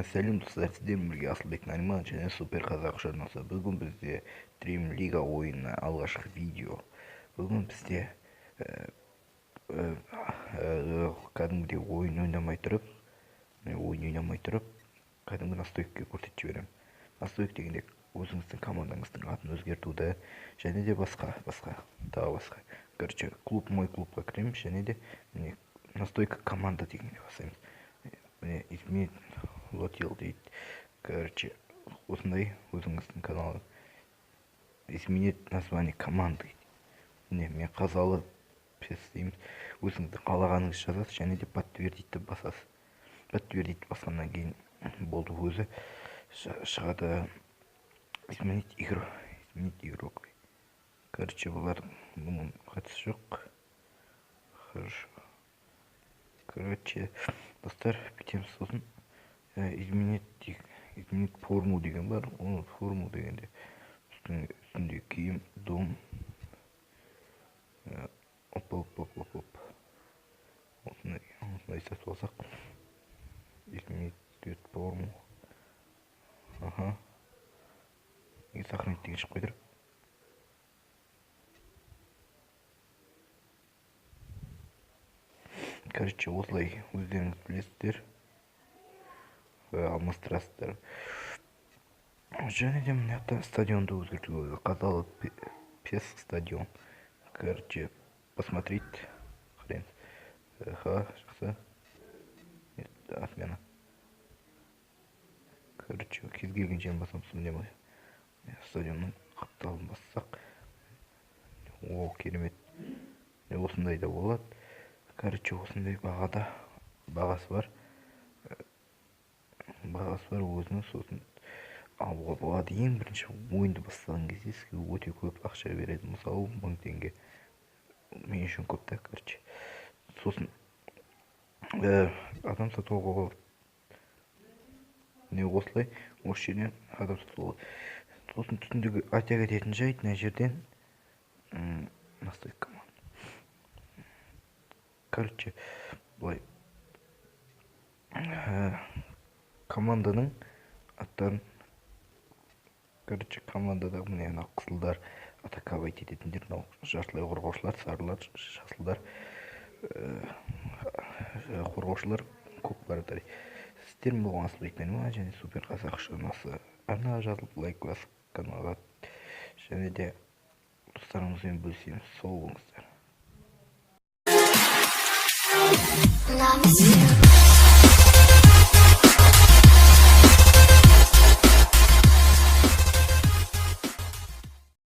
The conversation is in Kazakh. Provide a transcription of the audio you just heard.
Сәлем, достар! Сіздермен бірге Асылбек Нариман және Супер Қазақ арнасы. Бүгін бізде Dream Liga ойыны, алғашқы видео. Бүгін бізде кәдімгідей ойын ойнамай тұрып, кәдімгі настройка көрсетіп жіберемін. Настройка дегенде өзіңіздің командаңыздың атын өзгертуді және де басқа, басқа, тағы басқа. Короче, клуб, мой клубқа кіреміз және де, міне, настройка команда дегенге басамыз. Міне, изменить логотип дейді. Короче, осындай өзіңіздің каналы, изменить название команды. Міне, мен Қазалы ПЕС дейміз. Өзіңіздің қалағаныңызды жазасыз және де подтвердить басасыз. Подтвердить басқаннан кейін болды, өзі шығады. Изменить игру, изменить игрок. Короче, бұлардың, бұның қатысы жоқ. Хорошо, короче, достар, бүйтеміз. Сосын изменить форму деген бар. Оны форму дегенде үстінде киім, дом. Оп, оп, оп, оп, оп, осындай, осындай сатып алсақ. Изменить цвет форму. Аха, неге сохранить деген шығып қойдыр? Короче, осылай өздеріңіз білесіздер, алмастырасыздар. Және де мына жақта стадионды өзгертуге болады. Қазалы ПЕС стадион. Короче, посмотреть, хрен. Аха, жақсы. Нет, отмена. Короче, кез келген жерін басамыз. Міне, стадионның қапталын бассақ, о, керемет! Осындай да болады. Короче, осындай бағада, бағасы бар өзінің. Сосын алуға болады. Ең бірінші ойынды бастаған кезде сізге өте көп ақша береді, мысалы, 1000 теңге. Мен үшін көп та. Короче, сосын адам сатып алуға болады. Міне, осылай осы жерден адам сатып алуға болады. Сосын түсіндігі айта кететін жайт, мына жерден настройка. Короче, былай команданың аттарын. Короче, командада, міне, мынау қызылдар атаковать ететіндер, мынау жартылай қорғаушылар, сарылар, жасылдар қорғаушылар, көк вратарь. Сіздермен болған Асылбек Нариман және Супер Қазақ арнасы. Арнаға жазылып, лайк басып, каналға және де достарыңызбен бөлісеміз. Сау болыңыздар. Love is you.